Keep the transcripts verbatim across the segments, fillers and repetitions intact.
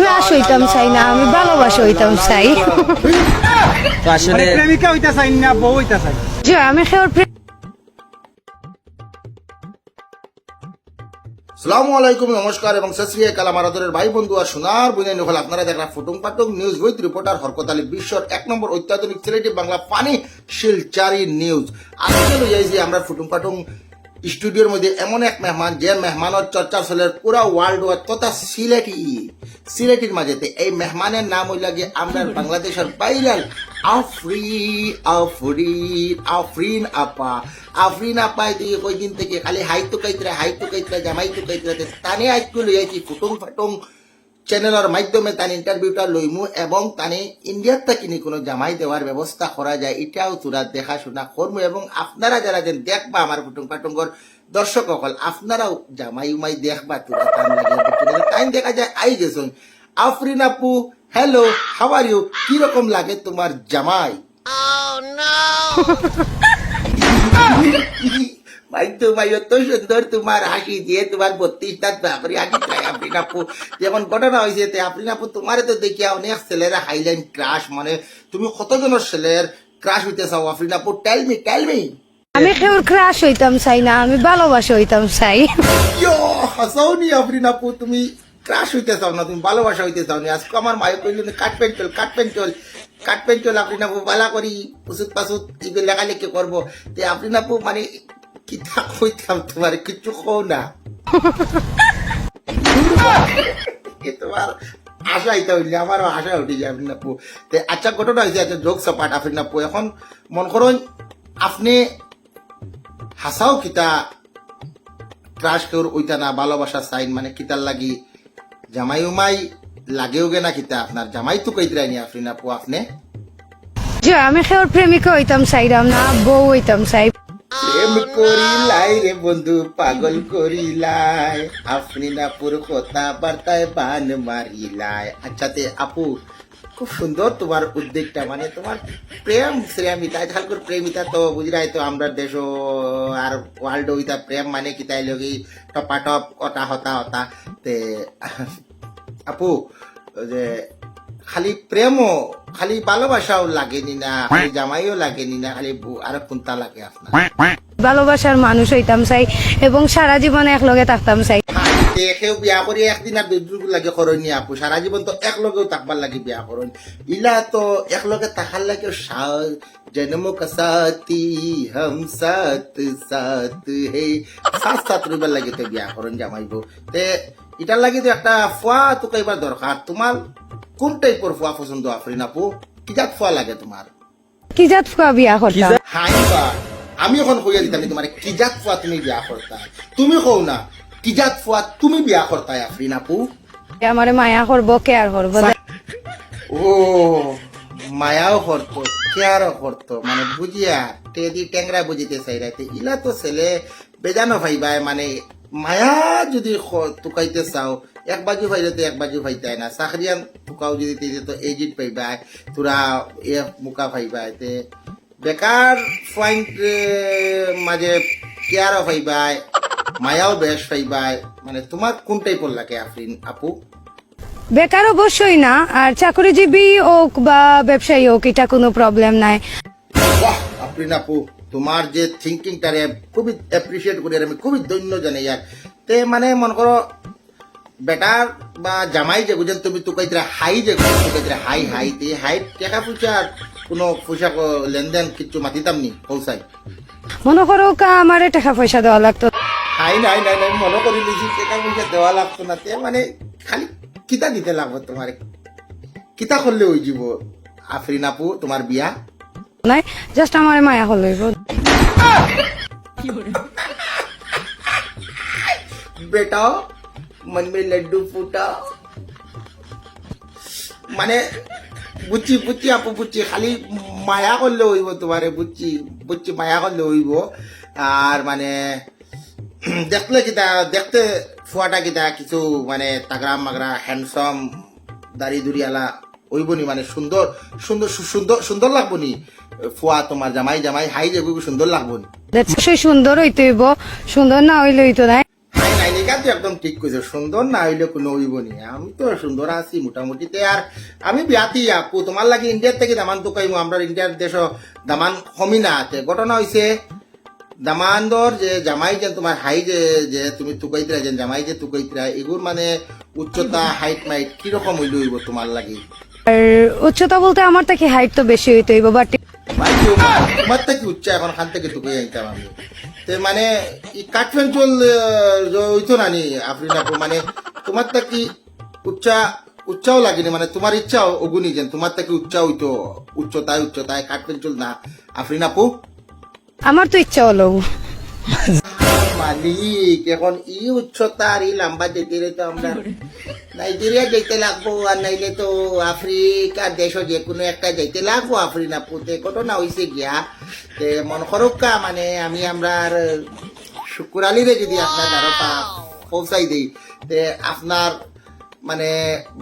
ক্রাশ হইতাম চাই না, আমি ভালোবাসা হইতাম চাই। তো আসলে প্রেমিকা হইতা চাই না, বউ হইতা চাই। জি, আমি কেউর প্রেম সালামু আলাইকুম, নমস্কার এবং সত শ্রী আকাল আমার আদরের ভাই বন্ধু আর সোনার বইনাই নকল। আপনারা দেখরা ফুটুং ফাটুং নিউজ উইথ রিপোর্টার হরকত আলী, বিশ্বর এক নম্বর অত্যাধুনিক সিলেটি বাংলা ফানি শিলচারি নিউজ। আজকে লই আইছি আমরা ফুটুং ফাটুং স্টুডিওর মধ্যে এমন এক মেহমান, যে মেহমানর চর্চা চলের পুরা ওয়ার্ল্ড ওয়াইড তথা সিলেটি সিলেটির মাঝেতে। এই মেহমানের নাম হইল গিয়ে আমরা বাংলাদেশের ভাইরাল আফরি আফরিন আফরিন আপা। আফরিন আপায় দিয়ে কয়দিন থেকে খালি হাই তুকাইতরা, হাই তুকাইতরা, জামাই তুকাইতরা। তে তানে আজকে লই আইছি ফুটুং ফাটুং চ্যানেলের মাধ্যমে তান ইন্টারভিউটা লইমু এবং তানে ইন্ডিয়ার থাকি নি কোনো জামাই দেওয়ার ব্যবস্থা করা যায়, এটাও তোরা দেখাশোনা করমু। এবং আপনারা যারা যেন দেখবা আমার ফুটুং ফাটুঙ্গর দর্শক অকল, আপনারাও জামাই উমাই দেখবা তোরা তান লাগে। তাই দেখা যায় আই গেছইন। আফরিন আপু, হ্যালো, হাউ আর ইউ? কিরকম লাগে তোমার জামাই? ভাই তো ভাই, অত সুন্দর তোমার হাসি দিয়ে তোমার বত্রিশ দাঁত বাপরে আগে প্রায় আফরিন আপু। যেমন ঘটনা হয়েছে তে আফরিন আপু, তোমারে তো দেখিয়া অনেক ছেলেরা হাইলাইন ক্রাশ, মানে তুমি কতজনের ছেলের ক্রাশ হইতে চাও আফরিন আপু? Tell me, tell me. আমি কেউর ক্রাশ হইতাম চাই না, আমি ভালোবাসা হইতাম চাই। ইয়ো, হাসাওনি আফরিন আপু, তুমি ক্রাশ হইতে চাও না, তুমি ভালোবাসা হইতে চাও না। আজকে আমার মায়ে কইল, "কাট পেন্টল, কাট পেন্টল, কাট পেন্টল।" আফরিন আপু বালা করি উসুত পাসুত ইবে লেখালেখি করবো। তে আফরিন আপু, মানে, কিতা কইতাম তোমার, কিচ্ছু কও না। এ তোমার আশা ইতা হইলে আমারও আশা উঠি যায় আফরিন আপু। তে আচ্ছা, ঘটনা হয়েছে, আচ্ছা, জোক সপাট আফরিন আপু। এখন মন করুন, আপনি হাসাও কিতা ক্রাশ কেউর ওইতা না, ভালোবাসা সাইন, মানে কিতার লাগি জামাই উমাই লাগেও গে না কিতা? আপনার জামাই তো কইতরাইনি আফরিন আপু আপনি। জি, আমি কেউর প্রেমিকা হইতাম চাইরাম না, বউ হইতাম চাই। প্রেম করিলাই রে বন্ধু, পাগল করিলাই, আফরিন আপুর কথাবার্তায় বান মারিলাই। আচ্ছা তে আপু, খুব সুন্দর তোমার উদ্যোগটা, মানে তোমার প্রেম শ্রেম ইতা, আজকালকার প্রেম ইতা তো বুঝরাই তো, আমরা দেশও আর ওয়ার্ল্ড ইতা প্রেম মানে কিতা ইলগি টপাটপ অটা হতা হতা। তে আপু, ওই যে খালি প্রেমও, খালি ভালোবাসাও লাগেনি না, খালি জামাইও লাগেনি না, খালি বউ, আর কোনটা লাগে আপনার? ভালোবাসার মানুষ হইতাম চাই এবং সারা জীবন একলগে থাকতাম চাই। তে কেউ বিয়া করি একদিন আর দুই দিন লাগে করইনি আপু, সারা জীবন তো এক লগেও থাকবার লাগি বিয়া করইন। ইলা তো এক লগে থাকার লাগে সা-, জন্ম কা সাথী হম সাথ সাথ হে, সাথ সাথ রইবার লাগি তো বিয়া করইন জামাই বউ। তে ইটার লাগি তো একটা ফুয়া তুকাইবার দরকার। তোমার কোন টাইপর ফুয়া পছন্দ আফরিন আপু? কি জাত ফুয়া লাগে তোমার? কি জাত ফুয়া বিয়া করতাম? হাই বা, আমি এখন কইয়া দিতাম তোমার কি জাত ফুয়া তুমি বিয়া করতায়। তুমি কও না, কি জাত ফুয়া তুমি বিয়া করতায় আফরিন আপু? আমারে মায়া করবো, কেয়ার করবো। ও, মায়াও করতো, কেয়ারও করতো, মানে বুঝিয়া টেডি টেংরা বুঝিতে চাইরাইতে। ইলা তো ছেলে বেজানো পাইবায়, মানে মায়া যদি খ-, তুকাইতে চাও, এক বাজু পাইলে তো এক বাজু পাইতায় না। চাকরিয়ান তুকাও যদি তে তো এজিট পাইবায়, তোরা এ মুকা পাইবায়, তে বেকার পয়েন্ট মাঝে কেয়ারও পাইবায়, মায়াও বেশ পাইবায়। মানে তোমার কোন টাইপর লাগে আফরিন আপু? বেকার অবশ্যই না, আর চাকরিজীবী হোক বা ব্যবসায়ী হোক, এটা কোনো প্রবলেম নাই। বাহ আফরিন আপু, তোমার যে থিঙ্কিংটারে খুবই অ্যাপ্রিশিয়েট করি আর আমি খুবই ধন্য জানাই। আর তে মানে মনে করো বেটার বা জামাই যে বুঝেন তুমি তুকাইতরা হাই যে তুকাইতরা হাই হাই তে হাই টাকা পয়সা কোনো পয়সা ক-, লেনদেন কিছু মাতিতাম নি পৌঁছাই। মনে করো কা আমারে টাকা পয়সা দেওয়া লাগতো। হাই নাই নাই নাই, মনে করি নিছি টাকা পয়সা দেওয়া লাগতো না, তে মানে খালি কিতা দিতে লাগবো তোমার, কিতা করলে ওই যাব আফরিন আপু তোমার বিয়া? নাই, জাস্ট আমারে মায়া করলে অইবো। বেটা মন মে লাড্ডু ফুটা। মানে বুঝছি বুঝছি আপু বুঝছি, খালি মায়া করলে অইব তোমারে, বুঝছি বুঝছি, মায়া করলে অইব। আর মানে দেখলে কিতা দেখতে ফুয়াটা কিতা কিছু মানে তাগড়া মাগড়া হ্যান্ডসাম দাড়ি দুড়িয়ালা অইব নি, মানে সুন্দর সুন্দর সু- সুন্দর সুন্দর লাগবো নি ফুয়া তোমার জামাই জামাই হাই যে সুন্দর লাগবো নি। অবশ্যই সুন্দর হইতে হইব, সুন্দর না হইলে হইতো না। হাই নাই নিকা একদম ঠিক কইছো, সুন্দর না অইলে কুনু অইবো নি। আমি তো সুন্দর আছি মোটামুটি। তে আর আমি বিয়াতি আপু, তুমার লাগি ইন্ডিয়ার থাকি দামান তুকাইমু, আমরার ইন্ডিয়ার দেশো দামান কমি না। তে ঘটনা অইছে, দামান্দর যে জামাই যেন তুমার হাই যে, যে তুমি তুকাইতরা, যেন জামাই যে তুকাইতরা, এগুর মানে উচ্চতা, হাইট মাইট কিরকম অইলে অইবো তুমার লাগি? আর উচ্চতা বলতে আমার থাকি হাইট তো বেশি অইতে অইবো, বাট ভাই, তুমার, তুমার থাকি উচ্চা এখন খান থাকি তুকাই আনতাম আমি। তে মানে, ই কাঠপেঞ্চল, আহ, যে অইতো না নি, আফরিন আপু, মানে, তুমার থাকি উচ্চা, উচ্চাও লাগেনি, মানে, তুমার ইচ্ছাও অগুনি যেন, তুমার থাকি উচ্চা অইতো, উচ্চতায়, উচ্চতায়, কাঠপেঞ্চল না, আফরিন আপু। আমার তো ইচ্ছা অইলো। মালিক, এখন ই উচ্চতা আর ই লাম্বা যাইতে অইলে তো আমরা নাইজেরিয়া যাইতে লাগবো, আর নাইলে তো আফ্রিকার দেশো যে কুনু একটা যাইতে লাগবো, আফরিন আপু। তে ঘটনা অইছে গিয়া, তে মন করউক্কা, মানে, আমি আমরার শুক্কুর আলীরে যদি আপনার দ্বারা পা-, পৌঁছাই দেই, তে আপনার মানে,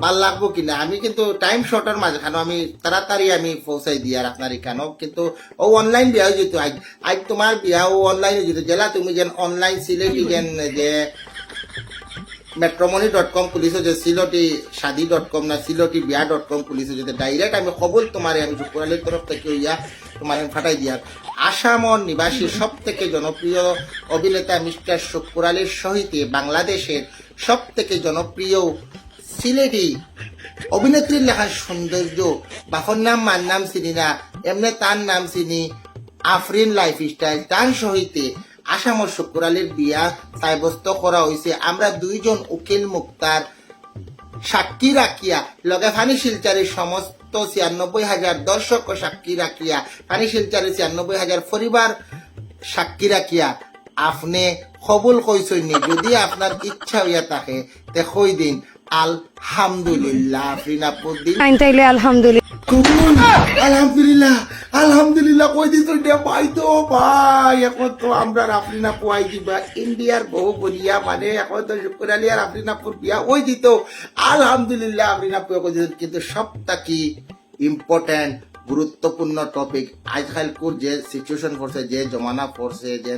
ভালা লাগবো কিনা? আমি কিন্তু টাইম শর্টর মাঝখানো আমি তাড়াতাড়ি আমি পৌঁছাই দিয়ার আপনার ইখানো। কিন্তু অউ অনলাইন বিয়া অইযিতো, আইজ, আইজ তুমার বিয়া অউ অনলাইন অইযিতো। যেলা তুমি যেন অনলাইন সিলেটি যেন যে ম্যাট্রিমনি ডট কম খুলিছো, যে সিলটি শাদি ডট কম না সিলটি বিয়া ডট কম খুলিছো, যাতে ডাইরেক্ট আমি কবুল তুমারে আমি শুক্কুর আলীর তরফ থাকি অইয়া তুমারে আমি ফাটাই দিয়ার। আসামর নিবাসী সব থাকি জনপ্রিয় অভিনেতা মিস্টার শুক্কুর আলীর সহিতে বাংলাদেশর সব থাকি জনপ্রিয় সিলেটি অভিনেত্রীর লাখান সৌন্দর্য, বাপর নাম মার নাম চিনি না, এমনে তার নাম চিনি আফরিন লাইফস্টাইল, তার সহিতে আসামর শুক্কুর আলীর বিয়া সাব্যস্ত করা অইছে। আমরা দুইজন উকিল মুক্তার সাক্ষী রাখিয়া, লগে ফানি শিলচরের সমস্ত ছিয়ানব্বই হাজার দর্শক সাক্ষী রাখিয়া, ফানি শিলচরের ছিয়ানব্বই হাজার পরিবার সাক্ষী রাখিয়া, আপনে কবুল কইছইন নি? যদি আপনার ইচ্ছা অইয়া থাকে, তে কই দিন, আলহামদুলিল্লাহ, আফরিন আপু দিন। আইন তাইলে আলহামদুলিল্লাহ। কবুল, আলহামদুলিল্লাহ, আলহামদুলিল্লাহ, কই দিছইন রে ভাই তো ভাই, এখন তো আমরার আফরিন আপু আই দিবা, ইন্ডিয়ার বউ বনিয়া, মানে, এখন তো শুক্কুর আলী আর আফরিন আপুর বিয়া অইযিতো, আলহামদুলিল্লাহ, আফরিন আপু কই দিছইন, কিন্তু সব থাকি ইম্পর্টেন্ট, গুরুত্বপূর্ণ টপিক। আজকালকুর যে সিচুয়েশন পড়ছে, যে জমানা পড়ছে, যে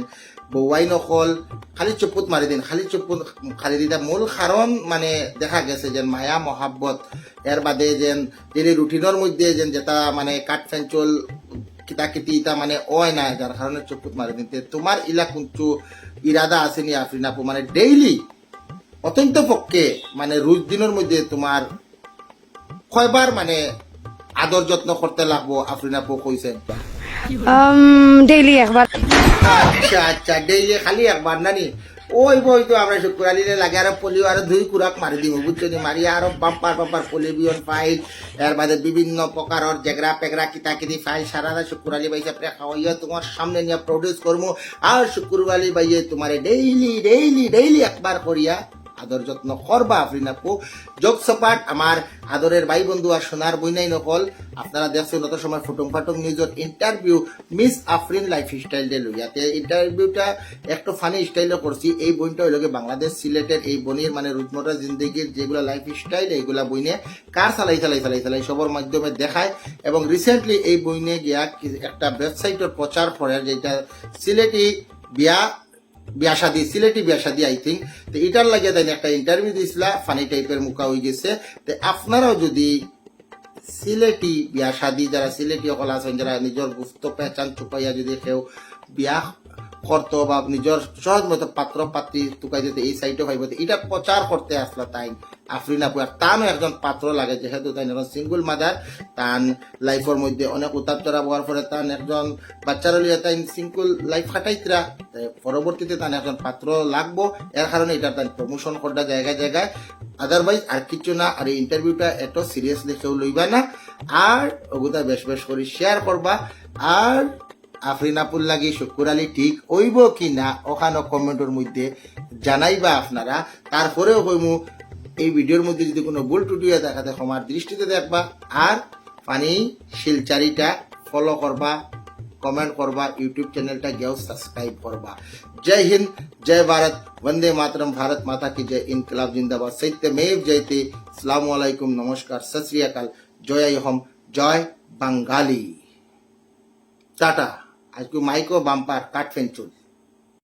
বউয়াইন অকল খালি চুপুত মারি দিন, খালি চুপুত খালি দিতা। মূল কারণ মানে দেখা গেছে যে মায়া মহাব্বত, এর বাদে যে ডেইলি রুটিনর মধ্যে যে যেটা মানে কাঠপেঞ্চল কিতা কিতি ইতা মানে অয় না, যার কারণে চুপুত মারি দিন। তে তুমার ইলা কুনটু ইরাদা আছে নি আফরিন আপু, মানে ডেইলি অত্যন্ত পক্ষে মানে রোজ দিনর মধ্যে তুমার কয়বার মানে আদর যত্ন করতে লাগবো, আফরিন আপু কইছইন? আম, ডেইলি একবার। আচ্ছা, আচ্ছা, ডেইলি খালি একবার নানি? অইবো, অইতো আমরা শুক্কুর আলীরে লাগে আরো পোলিও আরো দুই কুরাক মারি দিমু, বুঝছো নি? মারি আরো বাম্পার বাম্পার পোলিও বিয়ন ফাইল, এর বাদে বিভিন্ন প্রকারর জেগরা পেগরা কিতা কিতি ফাইল সারা রাত শুক্কুর আলী ভাইসাবরে খাওয়াইয়া তুমার সামনে নিয়া প্রডিউস করমু। আর শুক্কুর আলী ভাইয়ে তুমারে ডেইলি, ডেইলি, ডেইলি একবার করিয়া আদর যত্ন করবা আফরিন আপু। জোক সপাট আমার আদরের ভাই বন্ধু আর সোনার বইনাইন অকল, আপনারা দেখছইন অত সময় ফুটুং ফাটুং নিউজর ইন্টারভিউ মিস আফরিন লাইফস্টাইলরে লইয়া। তে ইন্টারভিউটা একটু ফানি স্টাইলো করছি। এই বইনটা অইলো গি বাংলাদেশ সিলেটের এই বইনর মানে রোজমর্রা জিন্দেগির যেগুলা লাইফস্টাইল এইগুলা বইনে কার চালাই চালাই চালাই চালাই সবর মাধ্যমে দেখায়। এবং রিসেন্টলি এই বইনে গিয়া কি একটা ওয়েবসাইটর প্রচার করের, যেটা সিলেটি বিয়া বিয়া শাদি, সিলেটি বিয়া শাদি, I think। তে ইটার লাগিয়া তাইন একটা ইন্টারভিউ দিছলা, ফানি টাইপের মুখা অইগেছে। তে আপনারাও যদি সিলেটি বিয়া শাদি, যারা সিলেটি অকল আছইন, যারা নিজর গুপ্ত পেহচান চুপাইয়া যদি কেউ বিয়া করতো বা নিজর সহজ মতো পাত্র পাত্রী তুকাই দিতে এই সাইটও পাইবো। তে ইটা প্রচার করতে আছলা তাইন আফরিন আপু। আর তানও একজন পাত্র লাগে, যেহেতু তাইন একজন সিঙ্গল মাদার, তান লাইফর মধ্যে অনেক উতার চড়াব অওয়ার পরে তান একজন বাচ্চারে লইয়া তাইন সিঙ্গল লাইফ কাটাইতরা। তে পরবর্তীতে তান একজন পাত্র লাগবো, এর কারণে ইটার তাইন প্রমোশন কররা জায়গায় জায়গায়। Otherwise আর কিচ্ছু না। আর এই ইন্টারভিউটা এত সিরিয়াসলি কেউ লইবা না। আর অগুতা বেশ বেশ করি শেয়ার করবা। আর আফরিন আপুর লাগি শুক্কুর আলী ঠিক অইবো কি না, অখানো কমেন্টর মধ্যে জানাইবা আপনারা। তারপরেও কইমু, এই ভিডিওর মধ্যে যদি কুনু ভুল ত্রুটি অইয়া থাকে, তে ক্ষমার দৃষ্টিতে দেখবা। আর ফানি শিলচারিটা ফলো করবা, কমেন্ট করবা, YouTube চ্যানেলটা গিয়াও সাবস্ক্রাইব করবা। জয় হিন্দ, জয় ভারত, বন্দে মাতরম, ভারত মাতা কি জয়, ইনকিলাব জিন্দাবাদ, সত্যমেব জয়তে। আসসালামু আলাইকুম, নমস্কার, সত শ্রী আকাল, জয় অসম, জয় বাঙালি। টাটা। আজকে মাইকো বাম্পার কাঠপেঞ্চল।